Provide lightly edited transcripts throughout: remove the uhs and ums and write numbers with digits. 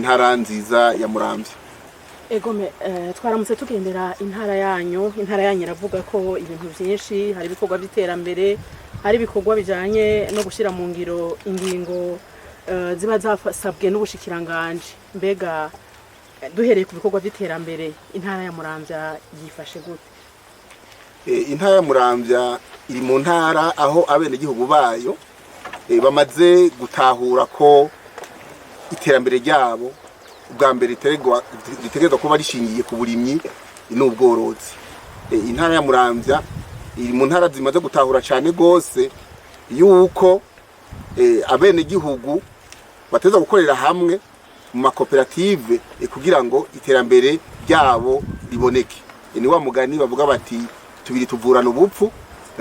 Intara nziza ya Muramvya. Egome, twaramutse tugendera intara yanyu. Intara yanyu iravuga ko ibintu byinshi, hari ibikorwa by'iterambere, hari ibikorwa bijanye no gushyira mu ngiro ingingo ziba zasabwe n'ubushikiranganje. Mbega duhereye ku bikorwa by'iterambere, intara ya Muramvya yifashe gute? Intara ya Muramvya iri mu ntara aho abenegihugu bayo bamaze gutahura ko iterambere ryabo ubwa mbere ritegerezwa kuba rishingiye ku burimyi n'ubworozi. Intara ya Muramvya iri mu ntara zimaze gutahura cyane gose yuko abenegihugu bateza gukorera hamwe mu makoperative kugira ngo iterambere ryabo riboneke. Ni wa mugani bavuga bati: "Tubiri tuvurana ubupfu",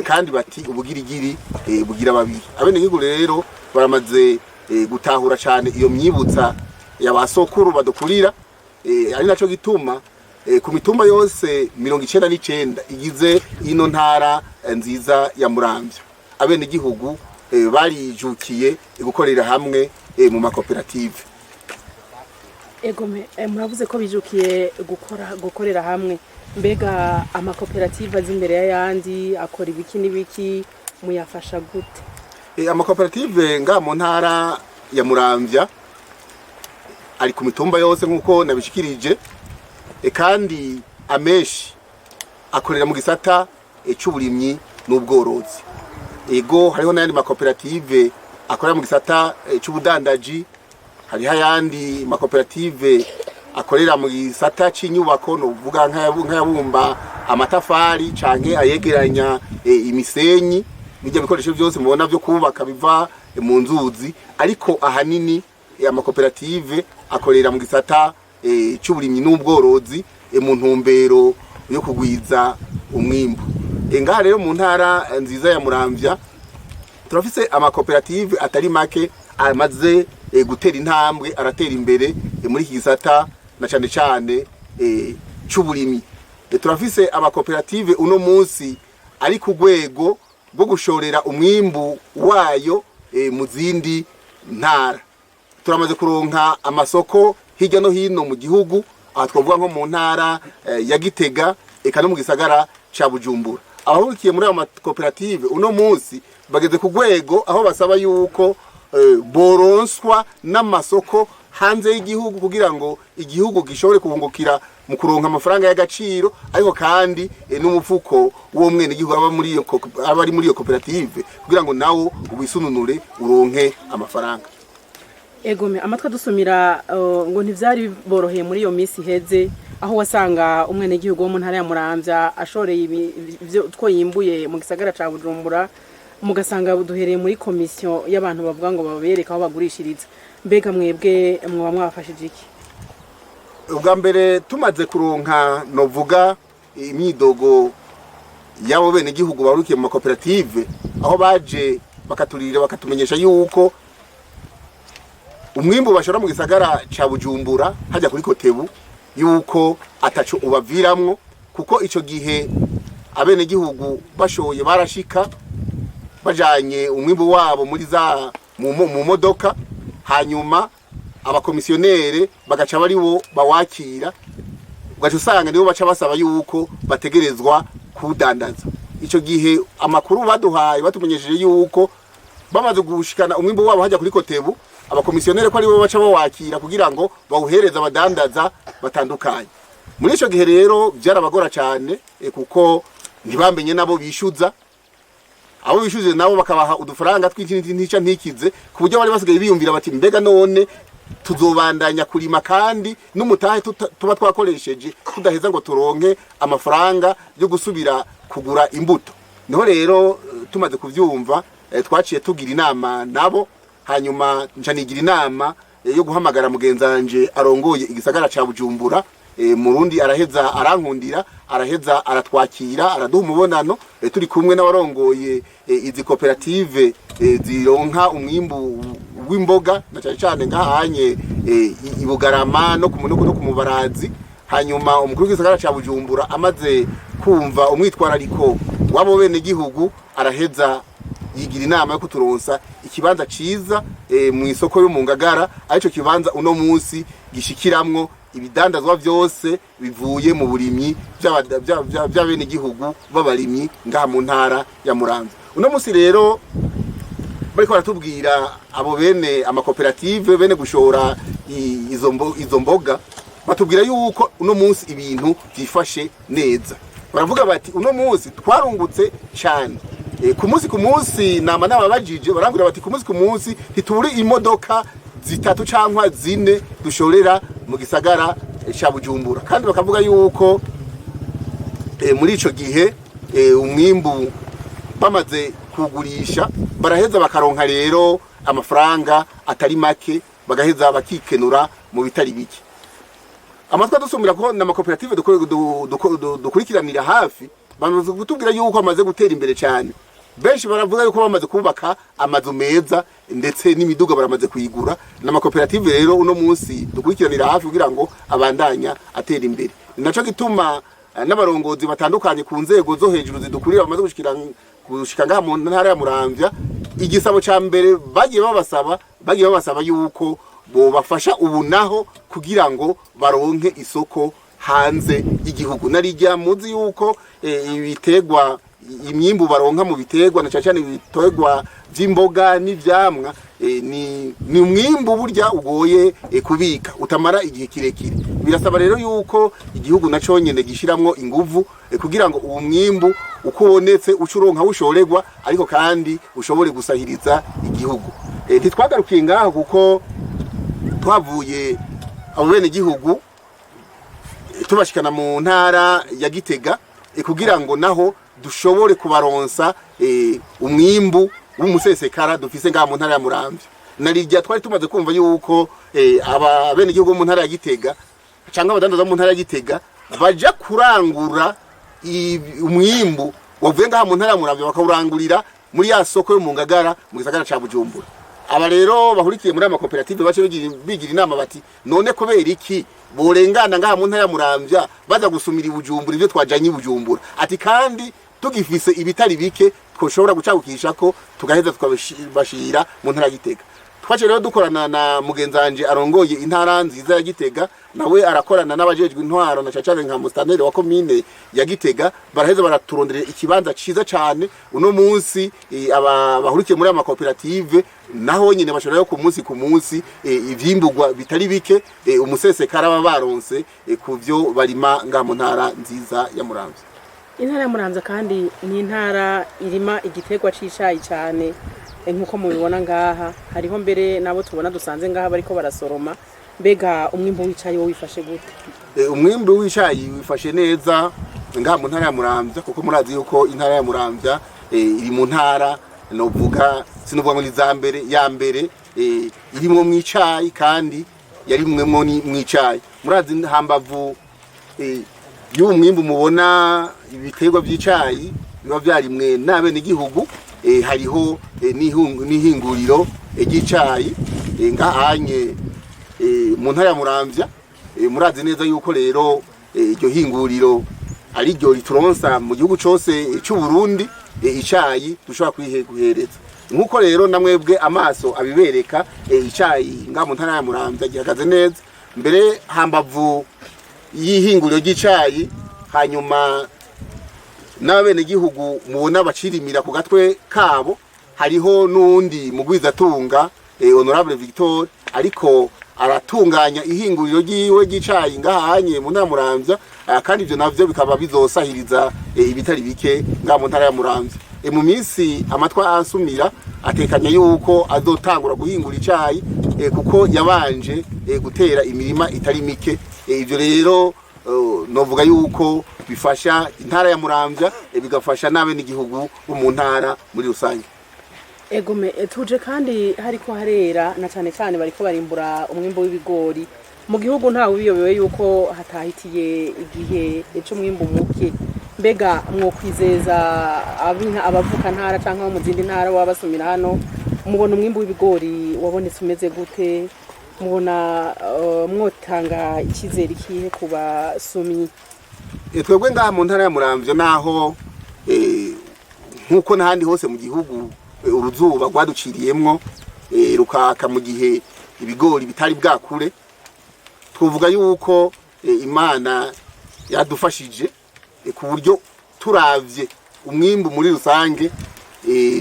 kandi bati: "Ubugirigiri bugira babiri". Abenegihugu rero baramaze gutahura cyane iyo myibutsa ya ba sokuru badukurira, ari naco gituma ku mitumba yose 99 igize ino ntara nziza ya Muramvya, abenegihugu barijukiye gukorera hamwe mu makoperative. Egome, muravuze ko bijukiye gukorera hamwe. Mbega amakoperative azi imbere y'ayandi, akora ibiki n'ibiki, muyafasha gute? Amakoperative nga mu ntara ya Muramvya ari ku mitumba yose nk'uko nabishikirije, kandi amenshi akorera mu gisata c'uburimyi n'ubworozi. Ego, hariho n'ayandi makoperative akorera mu gisata c'ubudandaji, hariho ayandi makoperative akorera mu gisata c'inyubako, novuga nk'ayabumba amatafari canke ayegeranya imisenyi n'ibyo bikoresho byose mubona byo kubaka biva mu nzuzi. Ariko ahanini amakoperative akorera mu gisata c'uburimyi n'ubworozi, mu ntumbero yo kugwiza umwimbu. Ngaha rero mu ntara nziza ya Muramvya turafise amakoperative atari make amaze gutera intambwe, aratera imbere muri iki gisata na cane cane c'uburimyi. Turafise amakoperative uno munsi ari ku rwego rwo gushorera umwimbu wayo mu zindi ntara. Turamaze kuronka amasoko hirya no hino mu gihugu, aha twavuga nko mu ntara ya Gitega, eka no mu gisagara ca Bujumbura. Abahurikiye muri ayo makoperative uno munsi bageze ku rwego aho basaba yuko boronswa n'amasoko hanze y'igihugu kugira ngo igihugu gishobore kuhungukira mu kuronka amafaranga y'agaciro, ariko kandi n'umufuko w'uwo mwenegihugu aba ari muri iyo koperative kugira ngo nawo wisununure, uronke amafaranga. Egome, amatwi adusumira ngo ntivyari boroheye muri iyo minsi iheze, aho wasanga umwenegihugu wo mu ntara ya Muramvya ashoreye ivyo two yimbuye mu gisagara ca Bujumbura, mugasanga duhereye muri komisiyo y'abantu bavuga ngo babereke aho bagurishiriza. Mbega mwebwe mwoba mwabafashije iki? Ubwa mbere tumaze kuronka, novuga, imyidogo y'abo benegihugu barukiye mu makoperative, aho baje bakaturira bakatumenyesha yuko umwimbu bashora mu gisagara ca Bujumbura hajya kuri Kotebu yuko ataco ubaviramwo, kuko ico gihe abenegihugu bashoye barashika bajanye umwimbu wabo muri za mu modoka, hanyuma abakomisiyonere bagaca bari bo bawakira, ugaca usanga nibo baca basaba yuko bategerezwa kuwudandaza. Ico gihe amakuru baduhaye batumenyesheje yuko bamaze gushikana umwimbu wabo hajya kuri Kotebu, abakomisiyonere ko aribo baca bawakira kugira ngo bawuhereze abadandaza batandukanye. Muri ico gihe rero byarabagora cyane, kuko ntibamenye nabo bishyuza, abo bishuje nabo bakabaha udufaranga tw'inti ntica ntikize, ku buryo bari basigaye biyumvira bati: "Mbega none tuzobandanya kurima kandi n'umutahe tuba twakoresheje tudaheza ngo turonke amafaranga yo gusubira kugura imbuto?" Niho rero tumaze kuvyumva, twaciye tugira inama nabo, hanyuma nca nigira inama yo guhamagara mugenzanje arongoye igisagara ca Bujumbura Murundi. Araheza arankundira, araheza aratwakira, araduha umubonano, turi kumwe n'abarongoye izi koperative zironka umwimbu w'imboga na cyane cyane ngahanye i Bugarama no ku Munugu no ku Mubarazi. Hanyuma umukuru w'igisagara ca Bujumbura amaze kumva umwitwarariko w'abo bene gihugu, araheza yigira inama yo kuturonsa ikibanza ciza mu isoko yo mu Ngagara, arico kibanza uno munsi. gishikiramwo ibidandazwa vyose bivuye mu burimyi vy'abenegihugu b'abarimyi ngaha mu ntara ya Muramvya. Uno musi rero bariko baratubwira abo bene amakoperative, bene gushora izo mboga, batubwira yuko uno munsi ibintu vyifashe neza. Baravuga bati: "Uno munsi twarungutse cyane." Ku munsi ku munsi nama nababajije, barambwira bati: "Ku munsi ku munsi ntituburi imodoka zitatu cankwa zine dushorera mu gisagara ca Bujumbura." Kandi bakavuga yuko muri ico gihe umwimbu bamaze kugurisha, baraheza bakaronka rero amafaranga atari make, bagaheza bakikenura mu bitari bike. Amatwi adusumira ko n'amakoperative dukurikiranira hafi bamaze kutubwira yuko bamaze gutera imbere cyane. Benshi baravuga yuko bamaze kubaka amazu meza, ndetse n'imiduga baramaze kuyigura. N'amakoperative rero uno munsi dukurikiranira hafi kugira ngo abandanya atera imbere. Ni naco gituma n'abarongozi batandukanye ku nzego zo hejuru zidukurira bamaze gushika ngaha mu ntara ya Muramvya, igisabo ca mbere bagiye babasaba yuko bobafasha ubu naho kugira ngo baronke isoko hanze y'igihugu. Narijya muzi yuko ibitegwa, imyimbu baronka mu biterwa, na cyane cyane ibiterwa vy'imboga n'ivyamwa, ni umwimbu burya ugoye kubika, utamara igihe kirekire. Birasaba rero yuko igihugu na conyene gishiramwo inguvu kugira ngo uwo mwimbu uko ubonetse uce uronka ushorerwa, ariko kandi ushobore gusahiriza igihugu. Ntitwagarukiye ngaho, kuko twavuye abo bene gihugu tubashikana mu ntara ya Gitega kugira ngo naho dushobore kubaronsa umwimbu w'umusesekara dufise ngaha mu ntara ya Muramvya. Narirya twari tumaze kumva yuko aba bene gihugu mu ntara ya Gitega cyangwa abadandaza mu ntara ya Gitega baja kurangura umwimbu wavuye ngaha mu ntara ya Muramvya, bakawurangurira muri ya soko yo mu Ngagara mu gisagara ca Bujumbura. Aba rero bahurikiye muri aya makoperative bace bigira inama bati: "None kubera iki borengana ngaha mu ntara ya Muramvya baza gusumira i Bujumbura ivyo twajanye i Bujumbura?" Ati: "Kandi tugifise ibitari bike twoshobora gucagukisha ko tugaheza tukabashira mu ntara ya Gitega." Twace rero dukorana na mugenzanje arongoye intara nziza ya Gitega, nawe arakorana n'abajejwe intwaro, na cane nka mustaneri wa komine ya Gitega, baraheza baraturonderera ikibanza ciza cane. Uno munsi aba bahurikiye muri aya makoperative naho nyine bashobora ku munsi ku munsi ivyimburwa bitari bike, umusesekara baba baronse ku vyo barima ngaha mu ntara nziza ya Muramvya. Intara ya Muramvya kandi ni intara irima igiterwa c'icayi cane. Nk'uko mubibona ngaha, hariho mbere nabo tubona dusanze ngaha bariko barasoroma. Mbega umwimbu w'icayi wo wifashe gute? Umwimbu w'icayi wifashe neza ngaha mu ntara ya Muramvya, kuko murazi yuko intara ya Muramvya iri mu ntara novuga, sinovuga ngo ni za mbere, ya mbere irimwo mw'icayi, kandi yarimwemwo ni mw'icayi. Murazi hambavu y'uwo mwimbu mubona ibiterwa vy'icayi biba vyarimwe n'abenegihugu, hariho n'ihinguriro ry'icayi ngahanye mu ntara ya Muramvya. Murazi neza yuko rero iryo hinguriro ari ryo rituronsa mu gihugu cose c'u Burundi icayi dushobora guhereza. Nkuko rero namwebwe amaso abibereka, icayi ngaha mu ntara ya Muramvya gihagaze neza. Mbere hambavu y'ihinguriro ry'icayi, hanyuma n'abenegihugu mubona bacirimira ku gatwe kabo, hariho n'uwundi mugwizatunga, Honorable Victor, ariko aratunganya ihinguriro ryiwe ry'icayi ngahanye mu ntara ya Muramvya. Kandi ivyo navyo bikaba bizosahiriza ibitari bike ngaha mu ntara ya Muramvya. Mu minsi amatwa ansumira atekanya yuko azotangura guhingura icayi, kuko yabanje gutera imirima itari mike. Ivyo rero novuga yuko bifasha intara ya Muramvya, bigafasha n'abenegihugu bo mu ntara muri rusange. Egome, tuje kandi hariko harera, na cane cane bariko barimbura umwimbu w'ibigori mu gihugu. Ntawe ubiyobewe yuko hatahitiye igihe c'umwimbu muke. Mbega mwokwizeza abavuka ntara canke abo mu zindi ntara baba basumira hano, mubona umwimbu w'ibigori wabonetse umeze gute? Mubona mwotanga icyizere ikihe ku basumyi? Twebwe ngaha mu ntara ya Muramvya, naho nk'uko n'ahandi hose mu gihugu uruzuba rwaduciriyemwo rukaka mu gihe ibigori bitari bwakure. Twavuga yuko Imana yadufashije ku buryo turavye umwimbu muri rusange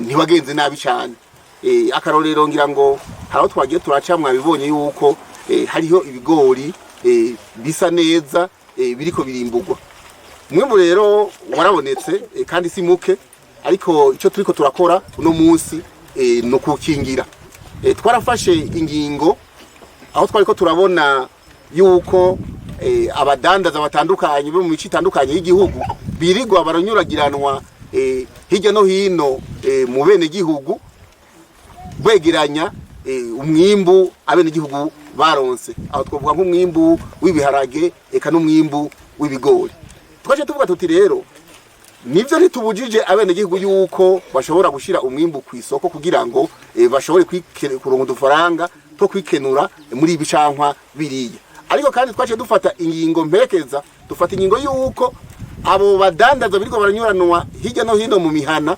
ntiwagenze nabi cyane. Akarorero, ngira ngo hari aho twagiye turaca, mwabibonye yuko hariho ibigori bisa neza biriko birimburwa. Umwimbu rero warabonetse kandi si muke, ariko icyo turiko turakora uno munsi ni ukuwukingira. Twarafashe ingingo aho twariko turabona yuko abadandaza batandukanye bo mu mice itandukanye y'igihugu birirwa baranyuragiranwa hirya no hino mu bene gihugu begeranya umwimbu abenegihugu baronse. Aho twavuga nk'umwimbu w'ibiharage eka n'umwimbu w'ibigori. Twaje tuvuga tuti rero nivyo, ntitubujije abenegihugu yuko bashobora gushira umwimbu ku isoko kugira ngo bashobore kuronka udufaranga two kwikenura muri ibi cankwa biriya, ariko kandi twaciye dufata ingingo mperekeza, dufata ingingo yuko abo badandaza biriko baranyuranwa hirya no hino mu mihana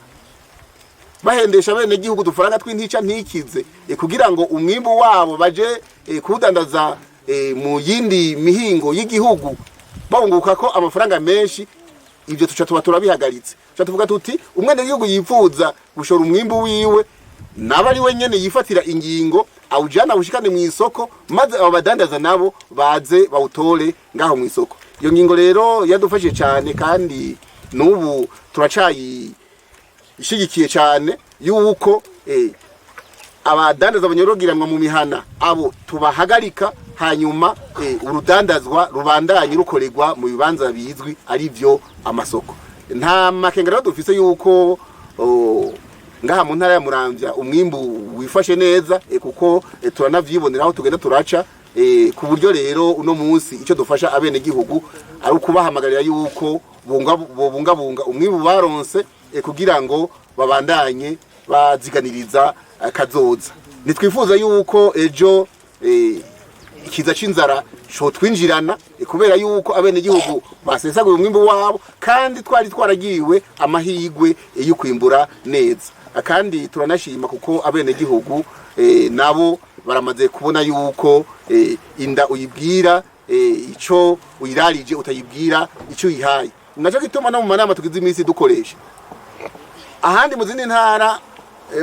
bahendesha bene gihugu udufaranga tw'intica ntikize kugira ngo umwimbu wabo baje kuwudandaza mu yindi mihingo y'igihugu bunguka ko amafaranga menshi, ibyo tuca tuba turabihagaritse. Tuca tuvuga tuti umwenegihugu yifuza gushora umwimbu wiwe naba ari we nyene yifatira ingingo, awujana awushikane mu isoko, maze abo badandaza nabo baze bawutore ngaho mu isoko. Iyo ngingo rero yadufashije cyane kandi n'ubu turacayi ishigikiye cyane yuko abadandaza banyorogiranwa mu mihana abo tubahagarika, hanyuma urudandazwa rubandanye rukorerwa mu bibanza bizwi, ari byo amasoko. Nta makenga rero dufise yuko ngaha mu ntara ya Muramvya umwimbu wifashe neza, kuko turanavyibonera aho tugenda turaca, ku buryo rero uno munsi icyo dufasha abenegihugu ari ukubahamagarira yuko bobungabunga umwimbu baronse kugira ngo babandanye baziganiriza kazoza. Ntitwifuza yuko ejo ikiza c'inzara cotwinjirana kubera yuko abenegihugu basesaguye umwimbu wabo kandi twari twaragiwe amahigwe yo kwimbura neza. Kandi turanashima kuko abenegihugu nabo baramaze kubona yuko inda uyibwira ico uyirarije, utayibwira ico uyihaye. Naco gituma no mu manama tugize iminsi dukoresha ahandi mu zindi ntara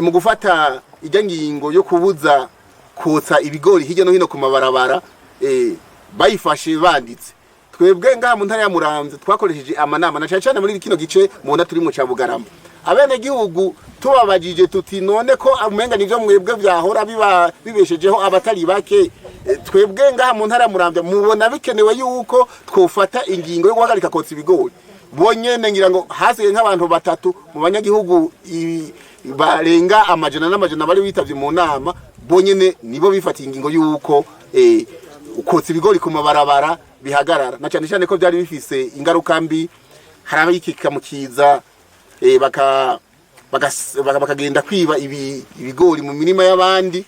mu gufata ijya ngingo yo kubuza kotsa ibigori hirya no hino ku mabarabara, bayifashe banditse. Twebwe ngaha mu ntara ya Muramvya twakoresheje amanama, na cyane cyane muri kino gice mubona turi mu ca Bugarama. Abenegihugu tubabajije tuti none ko umenga nivyo mwebwe vyahora biba bibeshejeho abatari bake, twebwe ngaha mu ntara ya Muramvya mubona bikenewe yuko twofata ingingo yo guhagarika kotsa ibigori? Bonyene ngira ngo hasigaye nk'abantu batatu mu banyagihugu barenga amajana n'amajana bari bitavye mu nama, bonyene nibo bifatiye ingingo yuko kotsa ibigori ku mabarabara bihagarara, na cyane cyane ko byari bifise ingaruka mbi. Hari abayikika mu kiza bakagenda kwiba ibigori mu mirima y'abandi,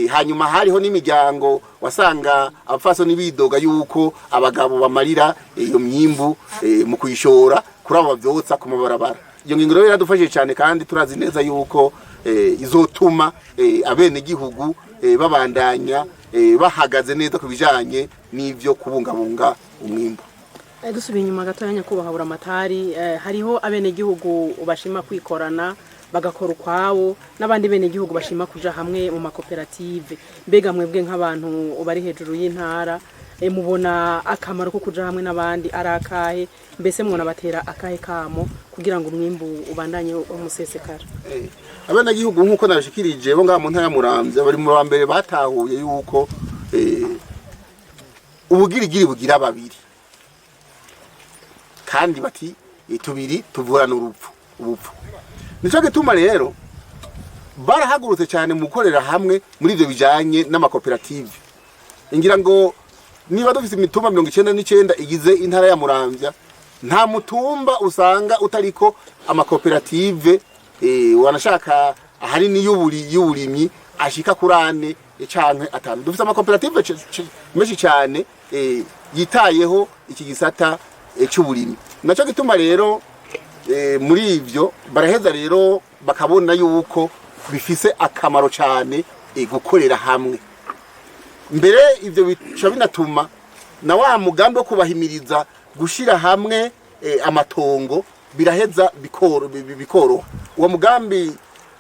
hanyuma hariho n'imiryango wasanga abapfasoni bidoga yuko abagabo bamarira iyo myimbu mu kuyishora kuri abo bavyotsa ku mabarabara. Iyo ngingo rero yaradufashije cyane kandi turazi neza yuko izotuma abenegihugu babandanya bahagaze neza ku bijanye n'ivyo kubungabunga umwimbu. Dusubiye inyuma gatoya, nyakubahwa Buramatari, hariho abenegihugu bashima kwikorana bagakora ukwabo n'abandi benegihugu bashima kuja hamwe mu makoperative. Mbega mwebwe nk'abantu bari hejuru y'intara, mubona akamaro ko kuja hamwe n'abandi ari akahe? Mbese mwona batera akahe kamo kugira ngo umwimbu ubandanye umusesekara? Abenegihugu, nk'uko nabishikirije, bo ngaha mu ntara ya Muramvya bari mu ba mbere batahuye yuko ubugirigiri bugira babiri, kandi bati tubiri tuvurana urupfu ubupfu. Nico gituma rero barahagurutse cyane mu gukorera hamwe muri ivyo bijanye n'amakoperative. Ngira ngo niba dufise imitumba 99 igize intara ya Muramvya, nta mutumba usanga utariko amakoperative, wanashaka ahari n'iy'uburi y'uburimyi ashika kuri ane canke atanu. Dufise amakoperative menshi cyane yitayeho iki gisata c'uburimyi. Naco gituma rero muri ivyo baraheza rero bakabona yuko bifise akamaro cyane gukorera hamwe. Mbere ivyo bica binatuma Na wa mugambi wo kubahimiriza gushira hamwe amatongo biraheza bikoroha. Uwo mugambi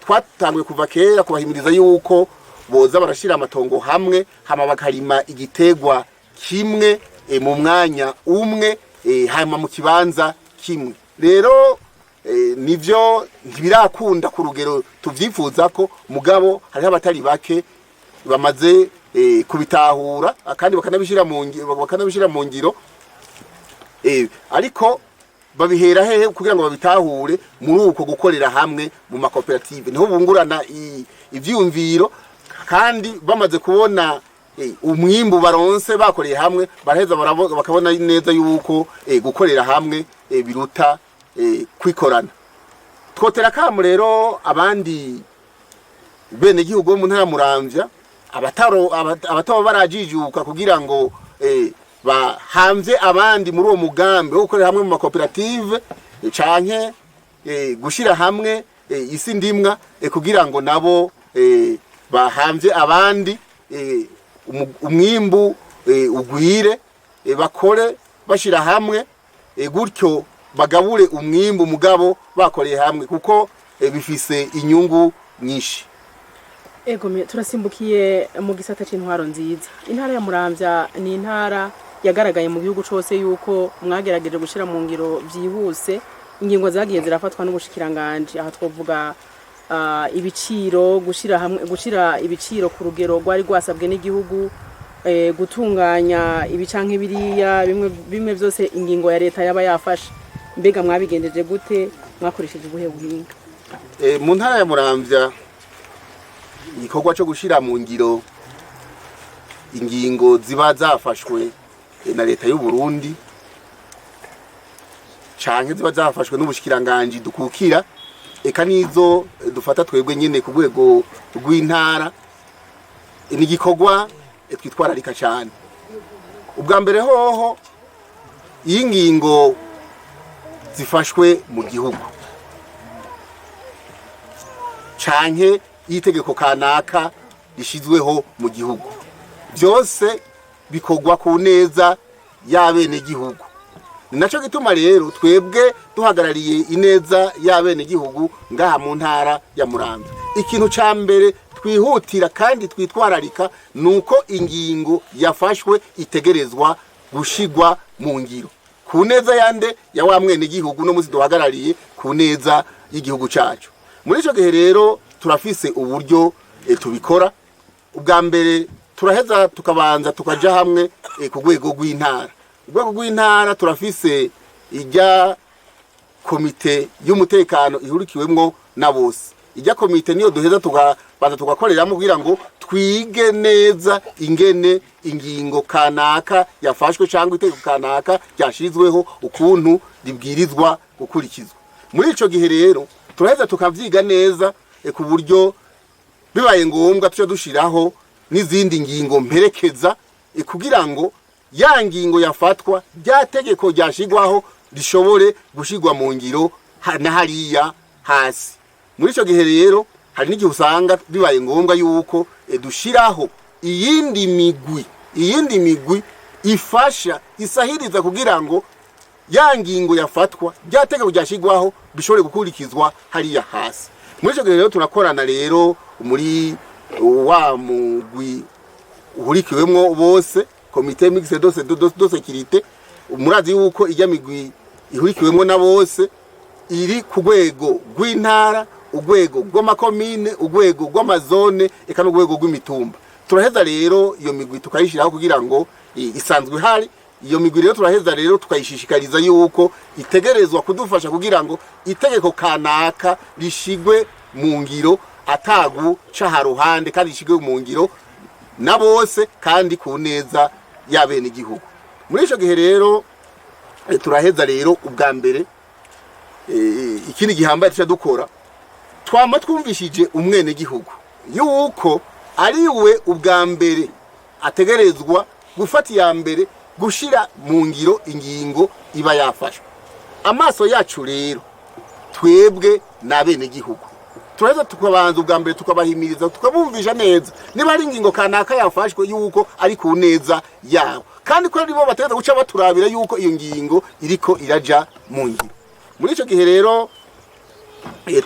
twatanguye kuva kera kubahimiriza yuko boza barashira amatongo hamwe, hama bakarima igitegwa kimwe mu mwanya umwe, hama mu kibanza kimwe. Rero nivyo ntibirakunda ku rugero tuvyifuza ko, mugabo hariho abatari bake bamaze kubitahura kandi bakanabishira mu ngiro. Ariko babihera hehe kugira ngo babitahure? Muri uko gukorera hamwe mu makoperative niho bungurana ivyiyumviro, kandi bamaze kubona umwimbu baronse bakoreye hamwe, baraheza bakabona neza yuko gukorera hamwe biruta kwikorana. Twotera akamu rero abandi bene gihugu bo mu ntara ya Muramvya abataba barajijuka kugira ngo bahamvye abandi muri uwo mugambi wo gukorera hamwe mu makoperative canke gushira hamwe isi ndimwa, kugira ngo nabo bahamvye abandi, umwimbu ugwire, bakore bashira hamwe, gutyo bagabure umwimbu mugabo bakoreye hamwe, kuko bifise inyungu nyinshi. Ego me, turasimbukiye mu gisata c'intwaro nziza. Intara ya Muramvya ni intara yagaragaye mu gihugu cose yuko mwagerageje gushira mu ngiro vyihuse ingingo zagiye zirafatwa n'ubushikiranganje. Aha twovuga ibiciro, gushira hamwe, gushira ibiciro ku rugero rwari rwasabwe n'igihugu, gutunganya ibi canke biriya, bimwe bimwe byose ingingo ya leta yaba yafashe. Mbega mwabigendeje gute? Mwakoresheje ubuhe buhinga? Mu ntara ya Muramvya, igikorwa cyo gushira mu ngiro ingingo ziba zafashwe na leta y'u Burundi canke ziba zafashwe n'ubushikiranganje dukukira, eka nizo dufata twebwe nyene ku rwego rw'intara, ni igikorwa twitwararika cyane. Ubwa mbere hoho, iyo ingingo zifashwe mu gihugu canke y'itegeko kanaka rishizweho mu gihugu, byose bikorwa ku neza y'abenegihugu. Ni naco gituma rero twebwe duhagarariye ineza y'abenegihugu ngaha mu ntara ya Muramvya, ikintu ca mbere twihutira kandi twitwararika nuko ingingo yafashwe itegerezwa gushigwa mu ngiro ku neza yande? Ya wa mwenegihugu no musi duhagarariye, ku neza y'igihugu cacu. Muri ico gihe rero turafise uburyo tubikora. Ubwa mbere turaheza tukabanza tukaja hamwe ku rwego rw'intara. Urwego rw'intara turafise ijya komite y'umutekano ihurikiwemwo na bose. Ijya komite niyo duheza tukabanza tugakoreramo kugira ngo twige neza ingene ingingo kanaka yafashwe cyangwa itegeko kanaka ryashizweho ukuntu ribwirizwa gukurikizwa. Muri ico gihe rero turaheza tukavyiga neza, ku buryo bibaye ngombwa tuca dushiraho n'izindi ngingo mperekeza, kugira ngo ya ngingo yafatwa, rya tegeko ryashigwaho rishobore gushigwa mu ngiro na hariya hasi. Muri ico gihe rero hari n'igihe usanga bibaye ngombwa yuko dushiraho iyindi migwi ifasha, isahiriza kugira ngo ya ngingo yafatwa, rya tegeko ryashigwaho bishobore gukurikizwa hariya hasi. Muri ico gihe rero turakorana rero muri wa mugwi uhurikiwemwo bose, comité mixte de sécurité. Murazi yuko ijya migwi ihurikiwemwo na bose iri ku rwego rw'intara, urwego rw'amakomine, urwego rw'amazone, eka n'urwego rw'imitumba. Turaheza rero iyo migwi tukayishyiraho kugira ngo isanzwe ihari. Iyo migwi rero turaheza rero tukayishishikariza yuko itegerezwa kudufasha kugira ngo itegeko kanaka rishigwe mu ngiro atagu ca ruhande, kandi rishigwe mu ngiro na bose kandi ku neza y'abenegihugu. Muri ico gihe rero turaheza rero ubwa mbere, ikindi gihambaye tuca dukora, twama twumvishije umwenegihugu yuko ari we ubwa mbere ategerezwa gufata iya mbere gushira mu ngiro ingingo iba yafashwe. Amaso yacu rero twebwe ni abenegihugu. Turaheza tukabanza ubwa mbere tukabahimiriza, tukabumvisha neza niba ari ingingo kanaka yafashwe yuko ari ku neza yabo. Kandi ko aribo bategerezwa guca baturabira yuko iyo ngingo iriko iraja mu ngiro. Muri ico gihe rero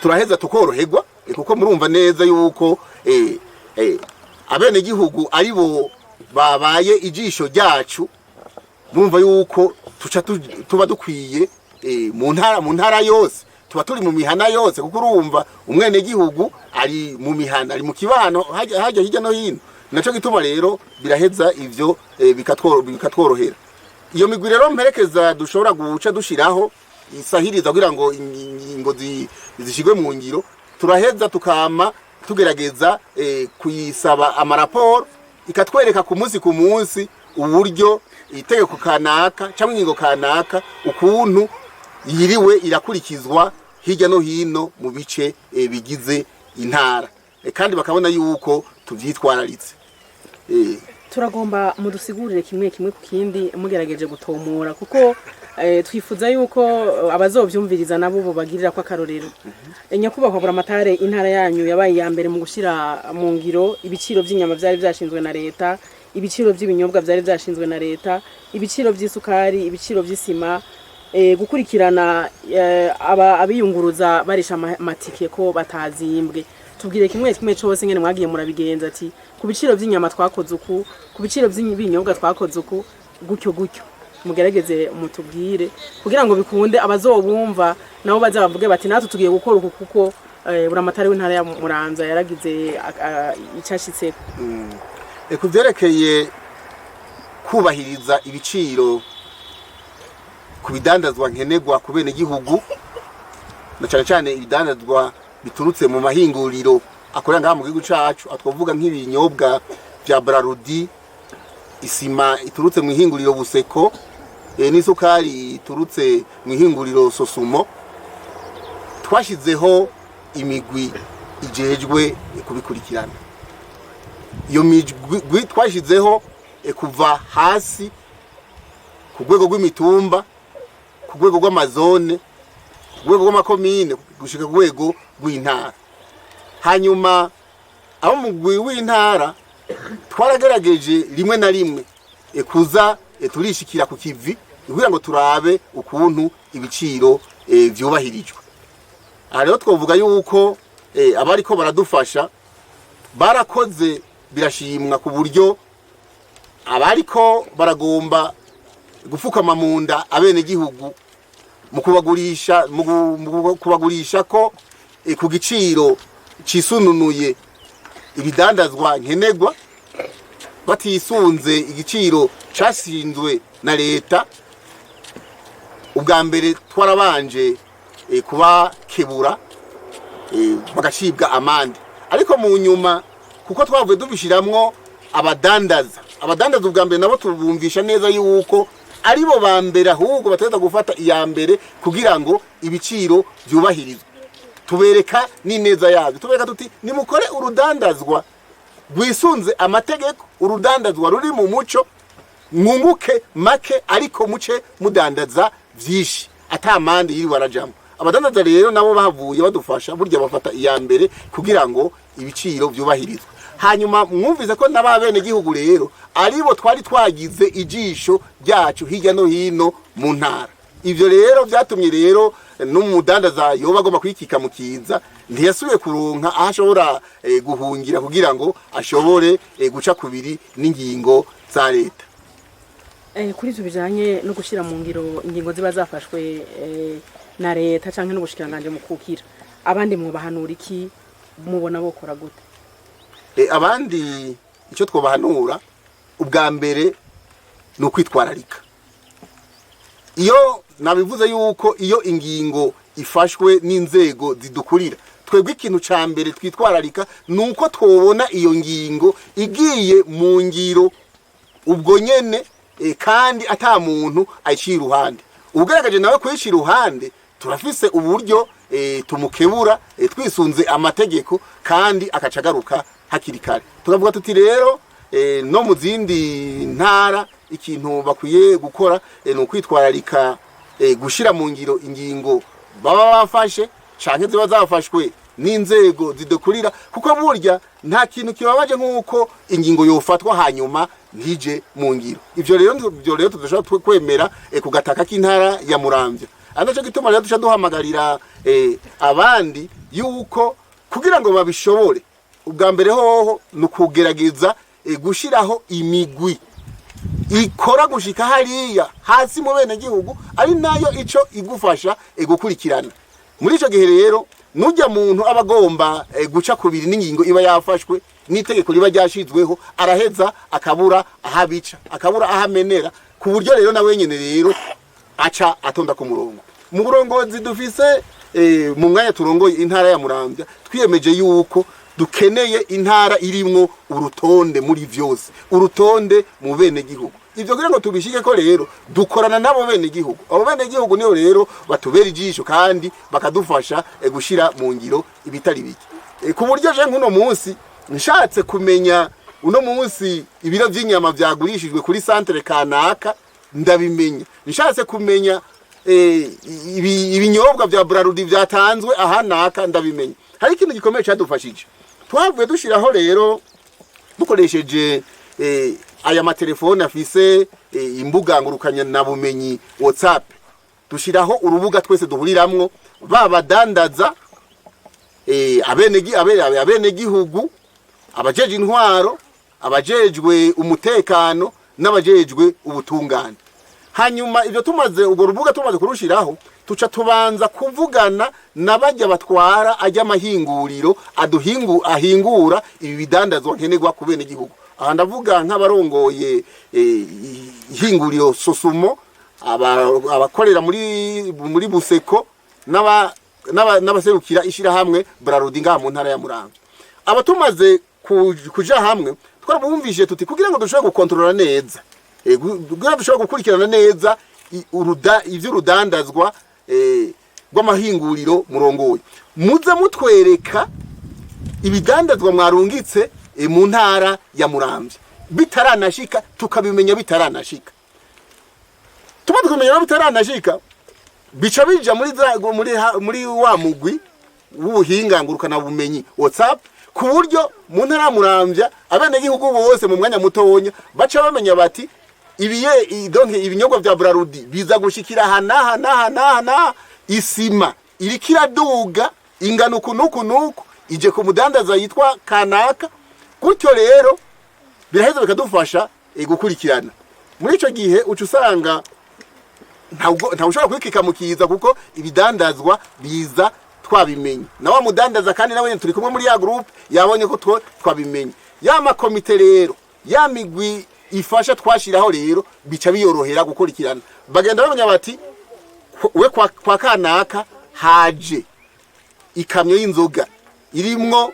turaheza tukoroherwa, kuko murumva neza yuko abenegihugu aribo babaye ijisho ryacu. Murumva yuko tuca tuba dukwiye mu ntara yose, tuba turi mu mihana yose, kuko urumva umwenegihugu ari mu mihana, ari mu kibano, hajya hirya no hino. Naco gituma rero biraheza ivyo bikatworohera. Iyo migwi rero mperekeza dushobora guca dushiraho isahiriza kugira ngo ingingo zishigwe mu ngiro, turaheza tukama tugerageza kuyisaba amaraporo, ikatwereka ku munsi ku munsi uburyo itegeko kanaka cyangwa ingingo kanaka ukuntu yiriwe irakurikizwa hirya no hino mu bice bigize intara. Kandi bakabona yuko tuvyitwararitse. Turagomba mudusigurire kimwe kimwe ku kindi, mugerageje gutomora, kuko twifuza yuko abazovyumviriza nabo bo bagirira ko akarorero. Nyakubahwa Buramatare, intara yanyu yabaye iya mbere mu gushyira mu ngiro ibiciro by'inyama vyari vyashinzwe na leta, ibiciro by'ibinyobwa vyari vyashinzwe na leta, ibiciro by'isukari, ibiciro by'isima, gukurikirana abiyunguruza barisha amatike ko batazimbwe. Tubwire kimwe kimwe cose ngene mwagiye murabigenza, ati ku biciro by'inyama twakoze uku, ku biciro by'ibinyobwa twakoze uku, gutyo gutyo. Mugerageze mutubwire kugira ngo bikunde abazobumva nabo baze bavuge bati natwe tugiye gukora uku, kuko Buramatari w'intara ya Muramvya yaragize icashitseko. Ku vyerekeye kubahiriza ibiciro ku bidandazwa nkenerwa ku benegihugu, na cane cane ibidandazwa biturutse mu mahinguriro akorera ngaha mu gihugu cacu, aho twovuga nk'ibinyobwa vya Brarudi, isima iturutse mu ihinguriro Buseko, n'isukari iturutse mu ihinguriro Sosumo, twashizeho imigwi ijejwe kubikurikirana. Iyo migwi twashizeho kuva hasi ku rwego rw'imitumba, ku rwego rw'amazone, ku rwego rw'amakomine, gushika ku rwego rw'intara. Hanyuma abo mu mugwi w'intara twaragerageje rimwe na rimwe kuza turishikira ku kivi kugira ngo turabe ukuntu ibiciro vyubahirijwe. Aha rero twovuga yuko abariko baradufasha barakoze, birashimwa, ku buryo abariko baragomba gupfukama mu nda abenegihugu mu kubagurisha ko ku giciro cisununuye ibidandazwa nkenerwa, batisunze igiciro cashinzwe na leta, ubwa mbere twarabanje kubakebura, bagacibwa amande. Ariko mu nyuma, kuko twavuye dubishiramwo abadandaza, ubwa mbere nabo tubumvisha neza yuko aribo ba mbere ahubwo bategerezwa gufata iya mbere kugira ngo ibiciro vyubahirizwe. Tubereka n'ineza yabyo, tubereka tuti nimukore urudandazwa rwisunze amategeko, urudandazwa ruri mu muco, mwunguke make ariko muce mudandaza vyinshi ata mande yiriwe arajamwo. Abadandaza rero nabo bahavuye badufasha, burya bafata iya mbere kugira ngo ibiciro vyubahirizwe. Hanyuma mwumvise ko n'ababene gihugu rero aribo twari twagize ijisho ryacu hirya no hino mu ntara. Ivyo rero vyatumye rero n'umudandaza yoba agomba kwikika mu kiza ntiyasubiye kuronka aho ashobora guhungira kugira ngo ashobore guca kubiri n'ingingo za leta. Kuri ivyo bijanye no gushyira mu ngiro ingingo ziba zafashwe na leta canke n'ubushikiranganje mu kukira, abandi mwobahanura iki? Mubona bokora gute? Abandi icyo twobahanura ubwa mbere ni ukwitwararika. Iyo nabivuze yuko iyo ingingo ifashwe n'inzego zidukurira, twebwe ikintu ca mbere twitwararika ni uko twobona iyo ngingo igiye mu ngiro ubwo nyene, kandi ata muntu ayiciye iruhande. Ugaragaje nawe kuyicira iruhande, turafise uburyo tumukebura twisunze amategeko, kandi akaca agaruka hakiri kare. Tukavuga tuti rero no mu zindi ntara ikintu bakwiye gukora ni ukwitwararika gushira mu ngiro ingingo baba bafashe canke ziba zafashwe n'inzego zidukurira, kuko burya nta kintu kibabaje nk'uko ingingo yofatwa hanyuma ntije mu ngiro. Ivyo rero ivyo rero tudashobora kwemera ku gataka k'intara ya Muramvya. Ari naco gituma rero duca duhamagarira abandi yuko kugira ngo babishobore, ubwa mbere hoho ni ukugerageza gushiraho imigwi ikora gushika hariya hasi mu bene gihugu, ari nayo ico igufasha gukurikirana. Muri ico gihe rero nujya muntu aba agomba guca kubiri n'ingingo iba yafashwe n'itegeko riba ryashizweho, araheza akabura ahabica, akabura ahamenera, ku buryo rero na wenyene rero aca atonda ku murongo. Mu burongozi dufise mu mwanya turongoye intara ya Muramvya, twiyemeje yuko dukeneye intara irimwo urutonde muri vyose, urutonde mu bene gihugu. Ivyo kugira ngo tubishike ko rero dukorana nabo bene gihugu. Abo bene gihugu niyo rero batubera ijisho kandi bakadufasha gushira mu ngiro ibitari bike. Ku buryo je nk'uno munsi nshatse kumenya uno munsi ibiro vy'inyama vyagurishijwe kuri centre kanaka, ndabimenya. Nshatse kumenya ibinyobwa vya Brarudi vyatanzwe aha naka, ndabimenya. Hari ikintu gikomeye cyadufashije, twavuye dushiraho rero dukoresheje aya matelefone afise imbuga ngurukanya na bumenyi WhatsApp, dushiraho urubuga twese duhuriramwo, babadandaza, abene gihugu, abajeje intwaro, abajejwe umutekano n'abajejwe ubutungane. Hanyuma ibyo tumaze, ubwo rubuga tumaze kurushiraho, tuca tubanza kuvugana n'abajya batwara ajya amahinguriro aduhingu ahingura ibi bidandazwa nkenerwa ku bene gihugu. Aha ndavuga nk'abarongoye ihinguriro Sosumo, abakorera muri Buseko, n'abaserukira ishirahamwe Brarudi ngaha mu ntara ya Muramvya. Aba tumaze kuja hamwe, twarabumvise tuti kugira ngo dushobore gukontorora neza, kugira ngo dushobore gukurikirana neza ivy'urudandazwa rw'amahinguriro murongoye, muze mutwereka ibidandazwa mwarungitse mu ntara ya Muramvya bitaranashika, tukabimenya bitaranashika. Tumaze kumenya rero bitaranashika, bica bija muri za, muri, ha- muri wa mugwi w'ubuhinga ngurukana bumenyi WhatsApp, ku buryo mu ntara ya Muramvya abenegihugu bose mu mwanya mutonya baca bamenya bati ibiye donc ibinyobwa vya Brarudi biza gushikira aha n'aha n'aha n'aha n'aha, isima iriko iraduga ingana uku n'uku n'uku, ije ku mudandaza yitwa kanaka. Gutyo rero biraheza bikadufasha gukurikirana. Muri ico gihe uca usanga ntawe ushobora kwikika mu kiza, kuko ibidandazwa biza twabimenye, na wa mudandaza kandi nawe nyene turi kumwe muri ya groupe, yabonye ko twabimenye. Ya makomite rero, ya migwi ifasha twashiraho rero, bica biyorohera gukurikirana. Bagenda bamenya bati we kwa kanaka haje ikamyo y'inzoga irimwo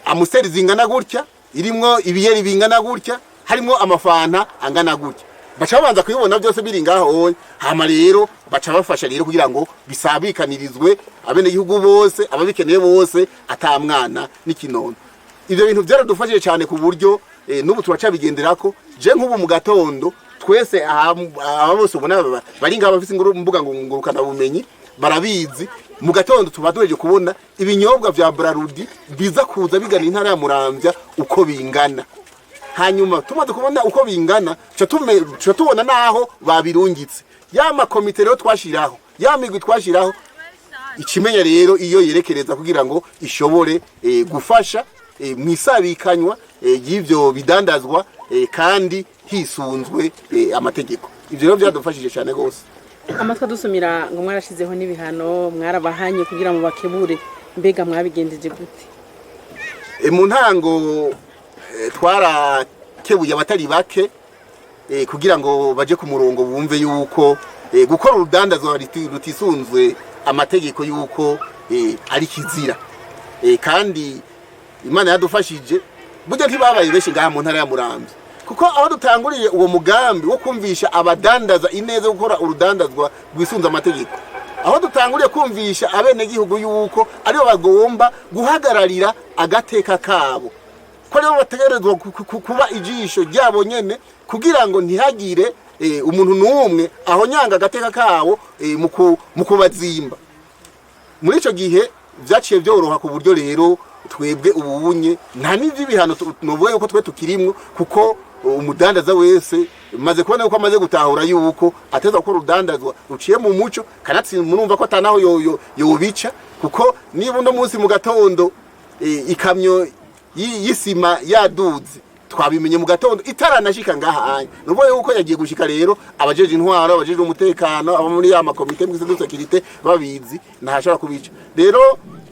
Amstel zingana gutya, irimwo ibiyeri bingana gutya, harimwo amafanta angana gutya. Baca babanza kubibona byose biri ngaho oye. Hama rero baca bafasha rero kugira ngo bisabikanirizwe abenegihugu bose, ababikeneye bose, ata mwana n'ikinono. Ibyo bintu byaradufashije cyane ku buryo n'ubu turacabigenderako. Je nk'ubu mu gatondo twese aha bose ubona bari ngaha bafise imbuga ngurukana bumenyi barabizi, mu gatondo tuba duheje kubona ibinyobwa vya Brarudi biza kuza bigana intara ya Muramvya uko bingana. Hanyuma tumaze kubona uko bingana, tuca tubona naho babirungitse. Ya makomite rero twashiraho, ya migwi twashiraho, ikimenya rero iyo yerekereza kugira ngo ishobore gufasha mu isabikanywa y'ivyo bidandazwa, kandi hisunzwe amategeko. Ivyo rero byadufashije cyane gose. Amatwi adusumira ngo mwarashizeho n'ibihano, mwarabahanye kugira ngo bakebure. Mbega mwabigenjeje gute? Mu ntango twarakebuye abatari bake kugira ngo baje ku murongo, bumve yuko gukora urudandazwa rutisunzwe amategeko yuko ari kizira. Kandi Imana yadufashije, burya ntibabaye benshi ngaha mu ntara ya Muramvya, kuko aho dutanguriye uwo mugambi wo kumvisha abadandaza ineza yo gukora urudandazwa rwisunze amategeko, aho dutanguriye kumvisha abenegihugu yuko aribo bagomba guhagararira agateka kabo, ko rero bategerezwa kuba ijisho ryabo nyene kugira ngo ntihagire umuntu n'umwe ahonyanga agateka kabo mu kubazimba. Muri ico gihe vyaciye byoroha ku buryo rero Twebwe ubunye nta n'ivy'ibihano novuga yuko twe tukirimwo, kuko umudandaza wese maze kubona yuko amaze gutahura yuko ateza gukora urudandazwa ruciye mu muco. Kanatsinda murumva ko atanaho yobica, kuko niba uno munsi mu gatondo ikamyo y'isima yaduze, twabimenye mu gatondo itaranashika ngaha anya, nuvuga yuko yagiye gushika. Rero abajeje intwaro, abajeje umutekano, abo muri ya makomite mwise de sécurité babizi, ntashobora kubica. Rero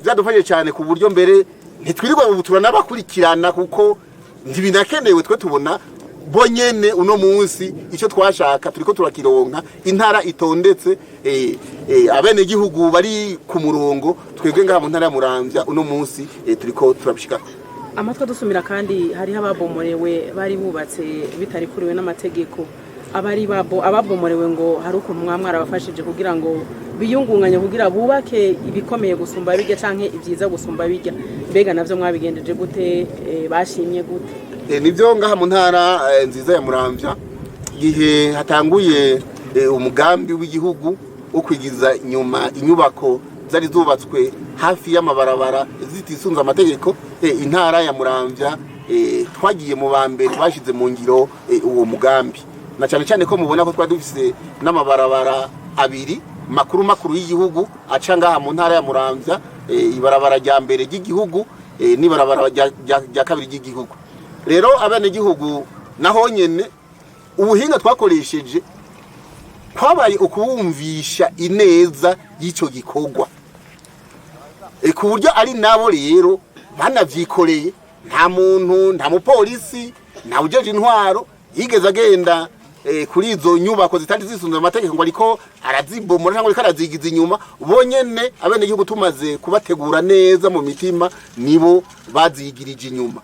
byadufashije cyane ku buryo mbere ntitwirirwa ubu turanabakurikirana, kuko ntibinakenewe. Twe tubona bonyene uno munsi icyo twashaka turiko turakironka, intara itondetse, abenegihugu bari ku murongo. Twebwe ngaha mu ntara ya Muramvya uno munsi turiko turabishikako. Amatwi adusumira kandi hariho ababomorewe bari bubatse bitarikuriwe n'amategeko. Abari babo ababomorewe ngo hari ukuntu mwaba mwarabafashije kugira ngo biyungunganye, kugira bubake ibikomeye gusumba bijya canke ibyiza gusumba bijya. Mbega navyo mwabigendeje gute? Bashimye gute? Nibyo, ngaha mu ntara nziza ya Muramvya, igihe hatanguye umugambi w'igihugu wo kwigiza inyuma inyubako zari zubatswe hafi y'amabarabara zitisunze amategeko, intara ya Muramvya twagiye mu ba mbere bashize mu ngiro uwo mugambi, na cyane cyane ko mubona ko twari dufise n'amabarabara abiri makuru makuru y'igihugu aca ngaha mu ntara ya Muramvya, ibarabara rya mbere ry'igihugu n'ibarabara rya kabiri ry'igihugu. Rero abenegihugu naho nyene ubuhinga twakoresheje kwabaye ukubumvisha ineza y'icyo gikorwa, ku buryo ari nabo rero banavyikoreye. Nta muntu, nta mupolisi, nta ujeje intwaro yigeze agenda kuri izo nyubako zitari zisunze amategeko ngo ariko arazibomora cyangwa ariko arazigiza inyuma. Bonyene abenegihugu tumaze kubategura neza mu mitima, nibo bazigirije inyuma.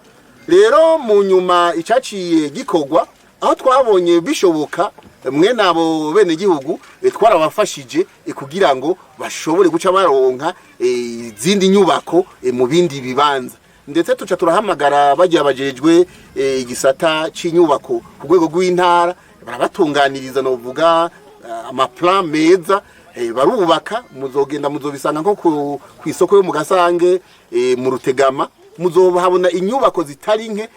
Rero mu nyuma icaciye gikorwa, aho twabonye bishoboka, mwene abo bene gihugu twarabafashije kugira ngo bashobore guca baronka izindi nyubako mu bindi bibanza. Ndetse tuca turahamagara bagiye bajejwe igisata c'inyubako ku rwego rw'intara, barabatunganiriza novuga amaplan meza, barubaka. Muzogenda muzobisanga nko ku isoko yo mu Gasange, mu Rutegama, muzohabona inyubako zitari nke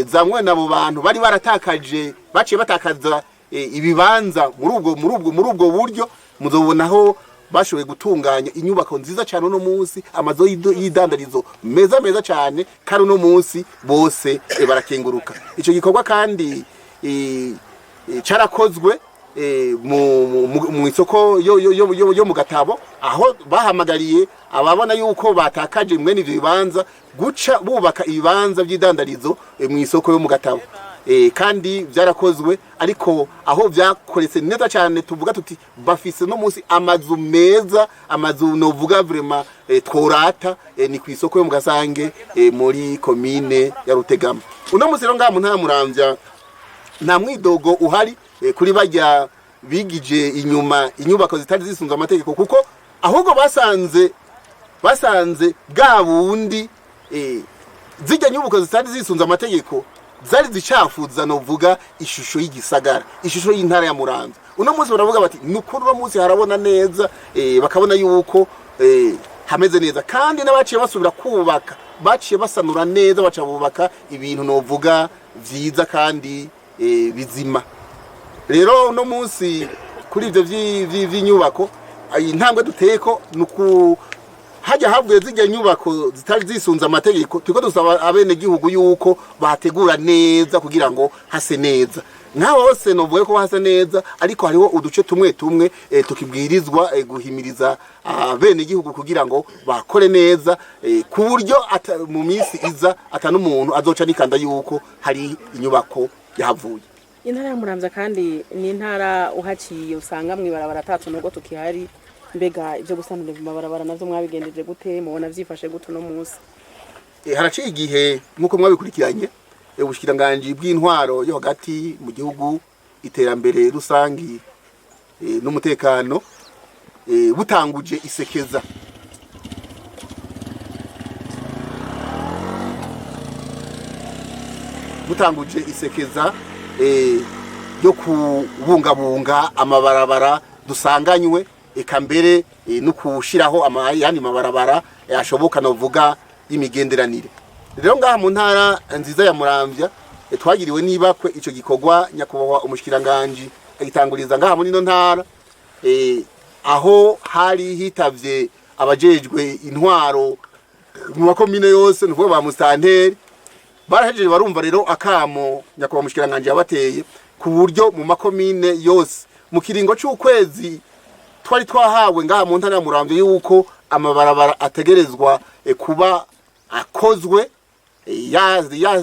za mwene abo bantu bari baratakaje, baciye batakaza ibibanza muri ubwo buryo. Muzobonaho bashoboye gutunganya inyubako nziza cyane uno munsi, amazu y'idandarizo meza meza cyane, kandi uno munsi bose barakenguruka ico gikorwa. Kandi carakozwe mu isoko yo mu Gatabo, aho bahamagariye ababona yuko batakaje mwene ivyo bibanza guca bubaka ibibanza by'idandarizo mu isoko yo mu Gatabo. Kandi byarakozwe, ariko aho byakoretse neza cyane tuvuga tuti bafise no munsi amazu meza, amazu novuga vraiment tworata, ni ku isoko yo mu Gasange, muri komine ya Rutegama. Uno munsi rero ngaha mu ntara ya Muramvya nta mwidogo uhari kuri bajya bigije inyuma inyubako zitari zisunze amategeko, kuko ahubwo basanze bwa bundi zijya nyubako zitari zisunze amategeko zari zicafuza novuga ishusho y'igisagara, ishusho y'intara ya Muramvya. Uno munsi baravuga bati nukuri uno munsi harabona neza, bakabona yuko hameze neza. Kandi n'abaciye basubira kubaka baciye basanura neza, baca bubaka ibintu novuga vyiza kandi bizima. Rero uno munsi kuri ivyo vy'inyubako, intambwe duteye ko nuku hajya havuye zijya nyubako zitari zisunze amategeko, turiko dusaba abenegihugu yuko bategura neza kugira ngo hase neza. Nka hose novuye ko hasa neza, ariko hariho uduce tumwe tumwe tukibwirizwa guhimiriza abenegihugu kugira ngo bakore neza, ku buryo mu minsi iza ata n'umuntu azoca nikanda yuko hari inyubako yahavuye. Intara ya Muramvya kandi ni intara uhaciye usanga mw'ibarabara atatu nubwo tukihari. Mbega ibyo gusanura amabarabara navyo mwabigendeje gute? Mubona vyifashe gute uno munsi? Haraciye igihe, nk'uko mwabikurikiranye, ubushikiranganji bw'intwaro yo hagati mu gihugu, iterambere rusangi n'umutekano, butanguje isekeza ryo kubungabunga amabarabara dusanganywe, eka mbere no kushiraho ayandi mabarabara ashoboka novuga. y'imigenderanire. Rero ngaha mu ntara nziza ya Muramvya, twagiriwe n'ibakwe ico gikorwa nyakubahwa umushikiranganji agitanguriza ngaha muri ino ntara, aho hari hitavye abajejwe intwaro mu makomine yose, ni ukuvuga ba musitanteri. Barahejeje barumva rero akamo nyakubahwa umushikiranganji yabateye, ku buryo mu makomine yose mu kiringo c'ukwezi twari twahawe ngaha mu ntara ya Muramvya yuko amabarabara ategerezwa kuba akozwe,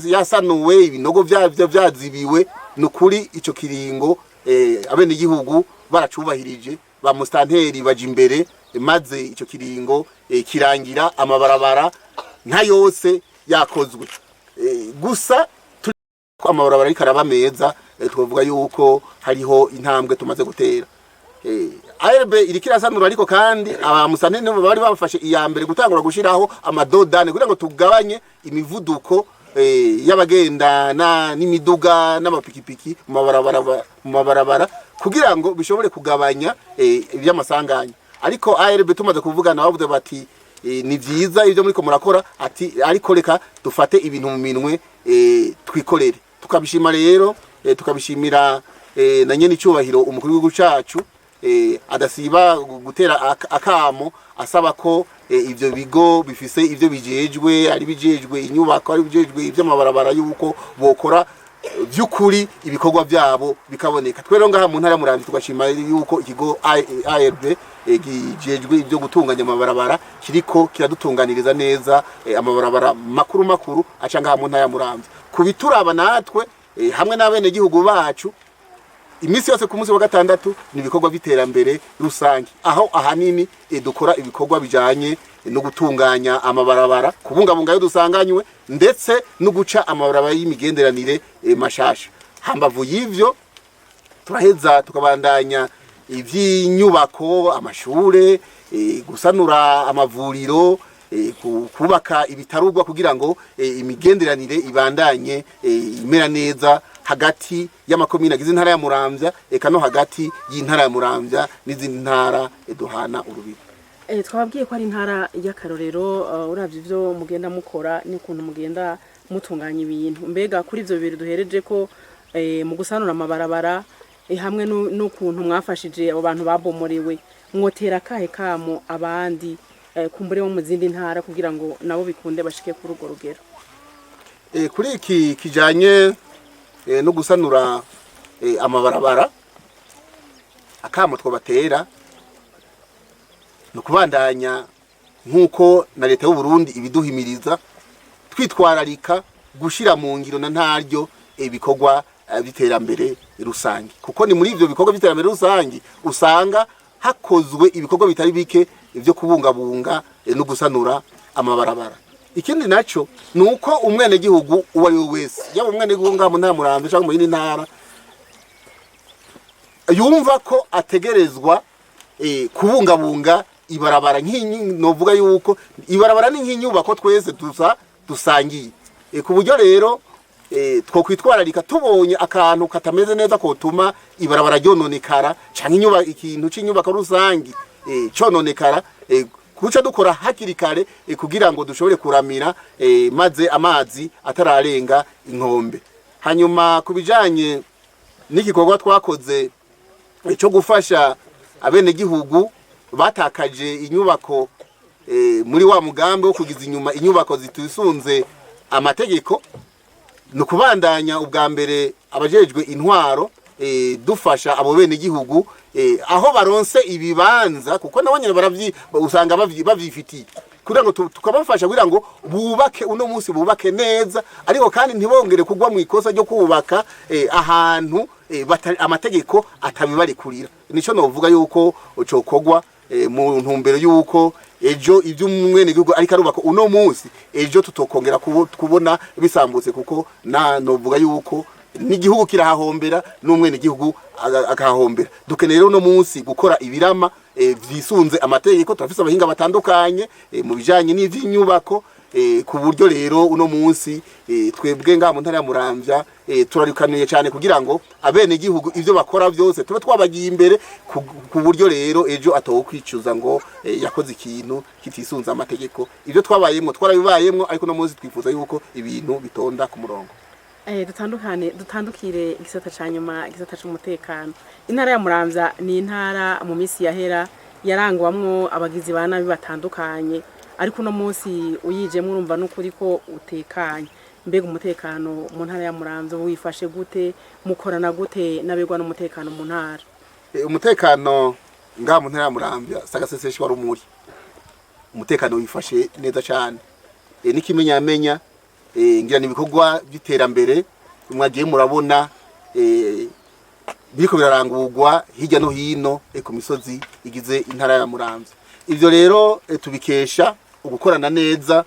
yasanuwe, ibinogo vyavyo vyazibiwe. Ni ukuri ico kiringo abenegihugu baracubahirije, ba musitanteri baja imbere, maze ico kiringo kirangira amabarabara nka yose yakozwe. Gusa ko amabarabara ariko araba meza, twavuga yuko hariho intambwe tumaze gutera. ARB iriko irasanura, ariko kandi abamusane nibo bari bafashe iya mbere gutangura gushiraho amadodane kugira ngo tugabanye imivuduko y'abagenda n'imiduga n'amapikipiki mu mabarabara kugira ngo bishobore kugabanya iby'amasanganya. Ariko ARB tumaze kuvugana bavuze bati: "Ni vyiza ibyo muriko murakora," ati, "ariko reka dufate ibintu mu minwe, twikorere." Tukabishima rero, tukabishimira na nyene icubahiro umukuru w'igihugu cacu, adasiba gutera akamo asaba ko ivyo bigo bifise ivyo bijejwe, ari bijejwe inyubako, ari bijejwe ivy'amabarabara, yuko bokora vy'ukuri ibikorwa vyabo bikaboneka. Twe rero ngaha mu ntara ya Muramvya tugashima yuko ikigo ARB gijejwe ivyo gutunganya amabarabara kiriko kiradutunganiriza neza amabarabara makuru makuru aca ngaha mu ntara ya Muramvya. Kubituraba natwe, hamwe n'abenegihugu bacu, iminsi yose ku munsi wa gatandatu ni ibikorwa by'iterambere rusange, aho ahanini dukora ibikorwa bijanye no gutunganya amabarabara, kubungabunga ayo dusanganywe, ndetse no guca amabarabara y'imigenderanire mashasha. Hambavu y'ivyo, turaheza tukabandanya iby'inyubako, amashure, gusanura amavuriro, kubaka ibitarugwa kugira ngo imigenderanire ibandanye imera neza hagati y'amakomine agize intara ya Muramvya, eka no hagati y'intara ya Muramvya n'izindi ntara duhana urubibe. Twababwiye ko ari intara y'akarorero, uravye ivyo mugenda mukora n'ukuntu mugenda mutunganya ibintu. Mbega kuri ivyo bibiri duhereje ko, mu gusanura amabarabara, hamwe n'ukuntu mwafashije abo bantu babomorewe, mwotera akahe kamo abandi, kumbure bo mu zindi ntara, kugira ngo nabo bikunde bashike kuri urwo rugero? Kuri iki kijanye no gusanura amabarabara, akamo twobatera ni ukubandanya nk'uko na leta y'u Burundi ibiduhimiriza, twitwararika gushira mu ngiro na ntaryo ibikorwa by'iterambere rusange, kuko ni muri ivyo bikorwa by'iterambere rusange usanga hakozwe ibikorwa bitari bike byo kubungabunga no gusanura amabarabara. Ikindi naco ni uko umwenegihugu uwo ari we wese, yaba umwenegihugu ngaha mu ntara Muramvya canke mu yindi ntara, yumva ko ategerezwa kubungabunga ibarabara. Novuga yuko ibarabara ni nk'inyubako twese dusa dusangiye, ku buryo rero twokwitwararika tubonye akantu katameze neza kotuma ibarabara ryononekara canke ikintu c'inyubako rusangi cononekara, kuca dukora hakiri kare, kugira ngo dushobore kuramira, maze amazi atararenga inkombe. Hanyuma ku bijanye n'igikorwa twakoze cyo gufasha abenegihugu batakaje inyubako, muri wa mugambi wo kugiza inyuma inyubako zitisunze amategeko, ni ukubandanya ubwa mbere abajejwe intwaro dufasha abo benegihugu aho baronse ibibanza, kuko nabo nyene usanga bavyifitiye, kugira ngo tukabafasha kugira ngo bubake uno munsi, bubake neza, ariko kandi ntibongere kugwa mu ikosa ryo kubaka ahantu amategeko atabibarekurira. Nico novuga yuko cokogwa, mu ntumbero yuko ejo ibyo umwenegihugu ariko arubaka uno munsi, ejo tutokongera kubona bisambutse, kuko na novuga yuko n'igihugu kirahahombera n'umwenegihugu akahahombera. Dukeneye rero uno munsi gukora ibirama vyisunze amategeko. Turafise abahinga batandukanye mu bijanye n'ivy'inyubako. Ku buryo rero uno munsi twebwe ngaha mu ntara ya Muramvya turarikaniye cyane kugira ngo abene gihugu ivyo bakora byose tube twabagiye imbere, ku buryo rero ejo atowe kwicuza ngo yakoze ikintu kitisunze amategeko. Ivyo twabayemwo twarabibayemwo, ariko uno munsi twifuza yuko ibintu bitonda ku murongo. Dutandukane, dutandukire igisata ca nyuma, igisata c'umutekano. Intara ya Muramvya ni intara mu minsi yahera yarangwamwo abagizi ba nabi batandukanye, ariko uno munsi uyijemwo urumva n'ukuri ko utekanye. Mbega umutekano mu ntara ya Muramvya wifashe gute? Mukorana gute n'abegwa n'umutekano mu ntara? Umutekano ngaha mu ntara ya Muramvya sagaseseshwa rumuri, umutekano wifashe neza cyane. N'ikimenyamenya ngira ni ibikorwa by'iterambere mwagiye murabona biriko birarangurwa hirya no hino ku misozi igize intara ya Muramvya. Ivyo rero tubikesha ugukorana neza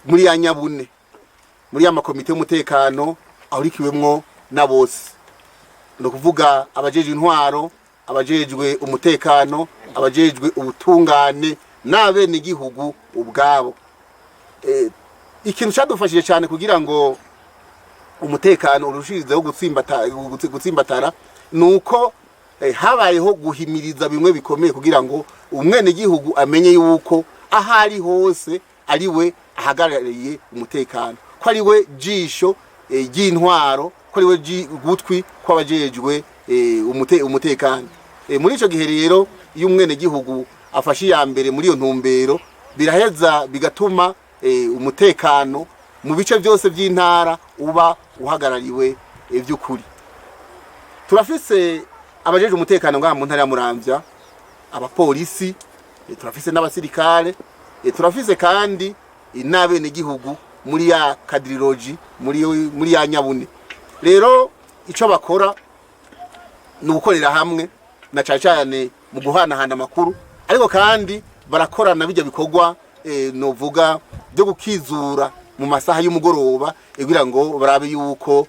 muri ya nyabune, muri ya makomite y'umutekano ahurikiwemwo na bose, ni ukuvuga abajejwe intwaro, abajejwe umutekano, abajejwe ubutungane n'abenegihugu ubwabo. Ikintu cyadufashije cyane kugira ngo umutekano urushirizeho gutsimbatara ni uko habayeho guhimiriza bimwe bikomeye kugira ngo umwenegihugu amenye yuko aho ari hose ari we ahagarariye umutekano, ko ari we jisho ry'intwaro, ko ari we gutwi kw'abajejwe umutekano. Muri ico gihe rero, iyo umwenegihugu afashe iya mbere muri iyo ntumbero, biraheza bigatuma umutekano mu bice byose by'intara uba uhagarariwe by'ukuri. Turafise abajejwe umutekano ngaha mu ntara ya Muramvya, abapolisi, turafise n'abasirikare, turafise kandi n'abenegihugu muri ya kadiriroji, muri ya nyabune. Rero ico bakora ni ugukorera hamwe na cane cane mu guhanahana amakuru, ariko kandi barakorana bijya bikorwa novuga byo gukizura mu masaha y'umugoroba, kugira ngo barabe yuko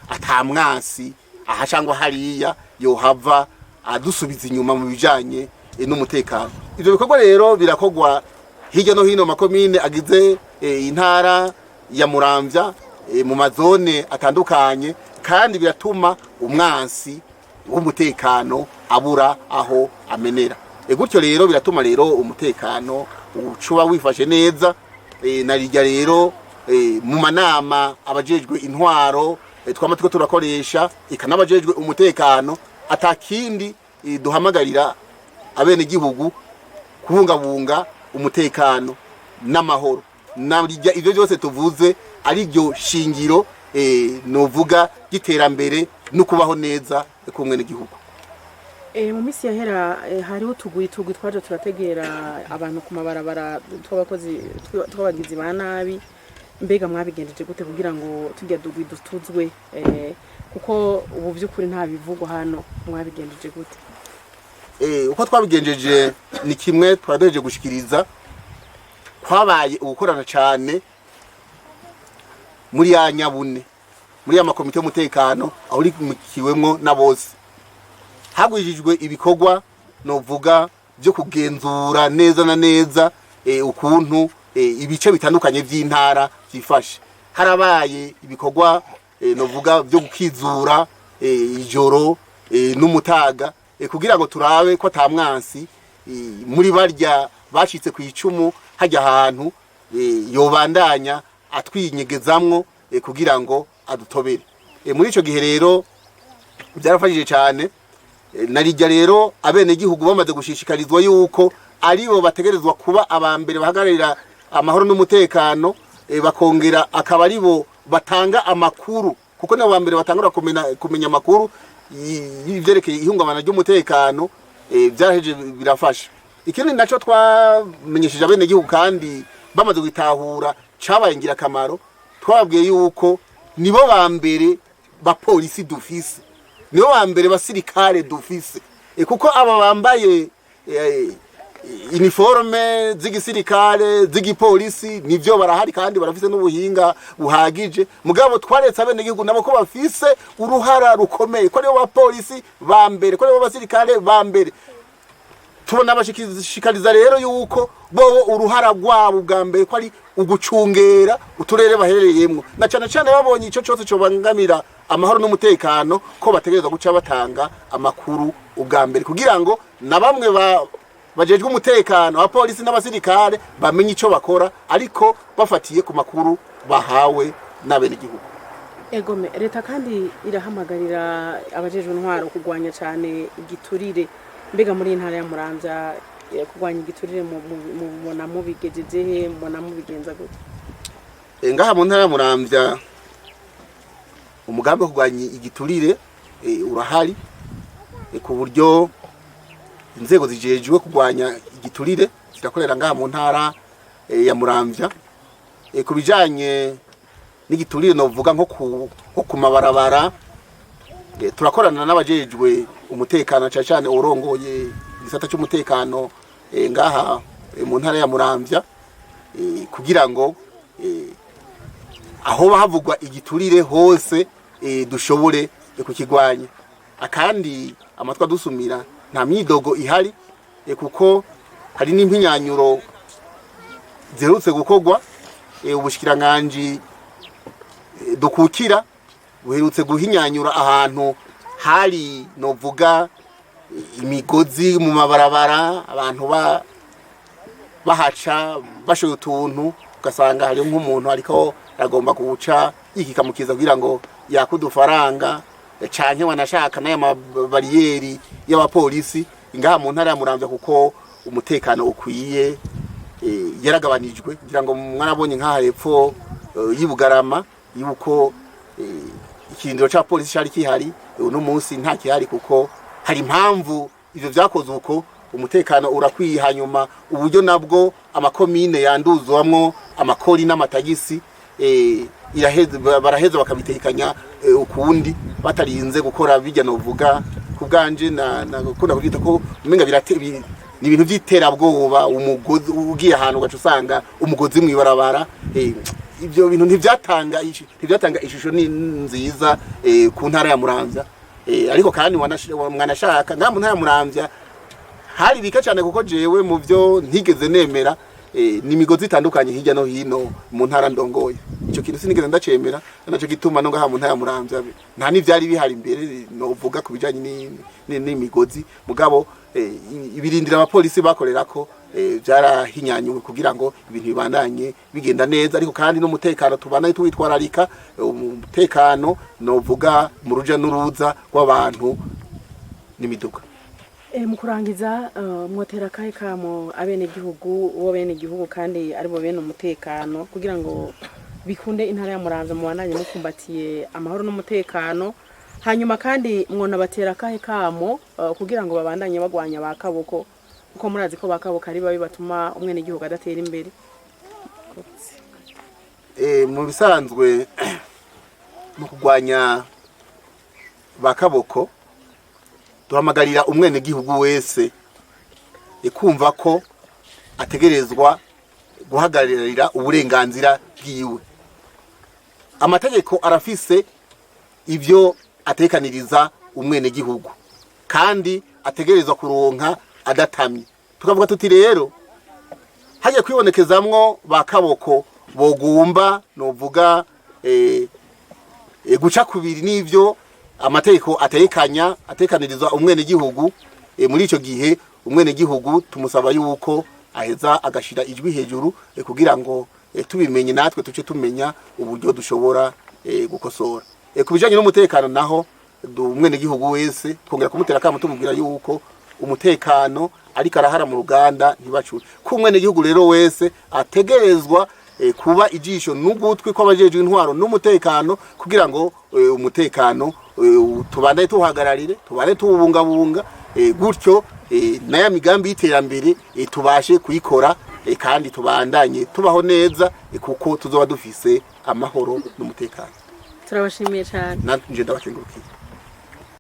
atamwansi aha cyangwa hariya yohava adusubiza inyuma mu bijanye n'umutekano. Ivyo bikorwa rero birakorwa hirya no hino mu makomine agize intara ya Muramvya, mu mazone atandukanye, kandi biratuma umwansi w'umutekano abura aho amenera. Gutyo rero biratuma rero umutekano ucuba wifashe neza. Na rirya rero mu manama abajejwe intwaro twama turiko turakoresha, eka n'abajejwe umutekano, atakindi duhamagarira abenegihugu kubungabunga umutekano n'amahoro, na rirya ivyo byose tuvuze ari ryo shingiro novuga ry'iterambere no kubaho neza k'umwenegihugu. Mu minsi yahera hariho utugwi tugwi twaje turategera abantu ku mabarabara tw'abakozi tw'abagizi ba nabi. Mbega mwabigenjeje gute kugira ngo tujya dugwi dutuzwe? Kuko ubu by'ukuri nta bivugwa hano, mwabigenjeje gute? Uko twabigenjeje ni kimwe twaraduheje gushikiriza, kwabaye ugukorana cyane muri ya nyabune, muri ya makomite y'umutekano ahurikiwemwo na bose. Hagwijijwe ibikorwa novuga byo kugenzura neza na neza ukuntu ibice bitandukanye by'intara byifashe. Harabaye ibikorwa novuga byo gukizura ijoro n'umutaga, kugira ngo turabe ko ata mwansi muri barya bacitse ku icumu hajya ahantu yobandanya atwinyegezamwo kugira ngo adutobere. Muri ico gihe rero byarafashije cyane. Narijya rero abenegihugu bamaze gushishikarizwa yuko aribo bategerezwa kuba aba mbere bahagararira amahoro n'umutekano, bakongera akaba aribo batanga amakuru, kuko nibo ba mbere batangura kumenya amakuru y'ivyerekeye ihungabana ry'umutekano. Byaraheje birafasha. Ikindi naco twamenyesheje abenegihugu kandi bamaze gutahura cabaye ingirakamaro, twababwiye yuko nibo ba mbere bapolisi dufise, nibo ba mbere basirikare dufise, kuko aba bambaye uniforme z'igisirikare, z'igipolisi, nivyo barahari kandi barafise n'ubuhinga buhagije, mugabo twaretse abenegihugu nabo ko bafise uruhara rukomeye, ko aribo bapolisi ba mbere, ko aribo basirikare ba mbere. Tubona bashikiriza rero yuko bobo uruhara rwabo bwa mbere ko ari ugucungera uturere baherereyemwo, na cane cane babonye ico cose cobangamira amahoro n'umutekano, ko bategerezwa guca batanga amakuru ubwa mbere, kugira ngo na bamwe bajejwe umutekano, abapolisi n'abasirikare, bamenye ico bakora, ariko bafatiye ku makuru bahawe n'abenegihugu. Egome, leta kandi irahamagarira abajejwe intwaro kurwanya cyane igiturire. Mbega muri iyi ntara ya Muramvya, kurwanya igiturire mubona mubigejeje he? Mubona mubigenza gute? Ngaha mu ntara ya Muramvya, umugambi wo kurwanya igiturire urahari, ku buryo inzego zijejwe kurwanya igiturire zirakorera ngaha mu ntara ya Muramvya. Ku bijanye n'igiturire, novuga nko ku mabarabara, turakorana n'abajejwe umutekano, cane cane urongoye igisata cy'umutekano ngaha mu ntara ya Muramvya, kugira ngo aho havugwa igiturire hose dushobore kukigwanya. Akandi amatwi adusumira, nta myidogo ihari, kuko hari n'impinyanyuro ziherutse gukorwa. Ubushikiranganji dukukira buherutse guhinyanyura ahantu hari, novuga, imigozi mu mabarabara, abantu bahaca bashoye utuntu, ugasanga hari nk'umuntu ariko aragomba kuwuca yikikamukiza kugira ngo yake udufaranga, canke wanashaka n'aya mabariyeri y'abapolisi ngaha mu ntara ya Muramvya, kuko umutekano ukwiye, yaragabanijwe. Kugira ngo mwarabonye nk'aha hepfo y'i Bugarama yuko ikirindiro ca polisi cari kihari, uno munsi nta kihari, kuko hari impamvu ivyo vyakozwe uko. Umutekano urakwiye. Hanyuma uburyo nabwo amakomine yanduzwamwo amakori n'amatagisi, iraheza, baraheza bakabitekanya ukundi, batarinze gukora bijya. Novuga ku bwanje na gukunda kubyita ko umenga ni ibintu by'iterabwoba, umugozi ugiye ahantu ugaca usanga umugozi mw'ibarabara. Ibyo bintu ntibyatanga ishusho ni nziza ku ntara ya Muramvya. Ariko kandi mwanashaka ngaha mu ntara ya Muramvya hari bike cyane, kuko jewe mu byo ntigeze nemera ni imigozi itandukanye hirya no hino mu ntara ndongoye. Ico kintu sinigeze ndacemera, naco gituma no ngaha mu ntara ya Muramvya nta n'ivyari bihari imbere, novuga ku bijanye n'imigozi. Mugabo ibirindira abapolisi bakorerako byarahinyanyuwe kugira ngo ibintu bibandanye bigenda neza. Ariko kandi n'umutekano tubandanye tuwitwararika, umutekano novuga mu ruja n'uruza rw'abantu n'imiduga. Mu kurangiza, mwotera akahe kamo abenegihugu, bo benegihugu kandi aribo bene umutekano, kugira ngo bikunde intara ya Muramvya mubandanye mukumbatiye amahoro n'umutekano? Hanyuma kandi mwonabatera akahe kamo kugira ngo babandanye bagwanya ba kaboko, kuko murazi ko ba kaboko ari babi, batuma umwenegihugu adatera imbere? Mu bisanzwe, mu kurwanya ba kaboko, duhamagarira umwenegihugu wese kumva ko ategerezwa guhagararira uburenganzira bwiwe. Amategeko arafise ibyo atekaniriza umwenegihugu kandi ategerezwa kuronka adatamye. Tukavuga tuti rero hagiye kwibonekezamwo ba kaboko bogumba, novuga, guca kubiri n'ivyo amategeko atekanya atekaniriza umwenegihugu, muri ico gihe umwenegihugu tumusaba yuko aheza agashira ijwi hejuru, kugira ngo tubimenye natwe tuce tumenya uburyo dushobora gukosora. Ku bijanye n'umutekano naho, umwenegihugu wese twongera kumutera akamo, tumubwira yuko umutekano ariko arahara mu ruganda ntibacure, ko umwenegihugu rero wese ategerezwa kuba ijisho n'ugutwi kw'abajejwe intwaro n'umutekano, kugira ngo umutekano tubandanye tuwuhagararire, tubandanye tuwubungabunga, gutyo n'aya migambi y'iterambere tubashe kuyikora, kandi tubandanye tubaho neza, kuko tuzoba dufise amahoro n'umutekano. Turabashimiye cyane. Nanje ndabakengurukiye.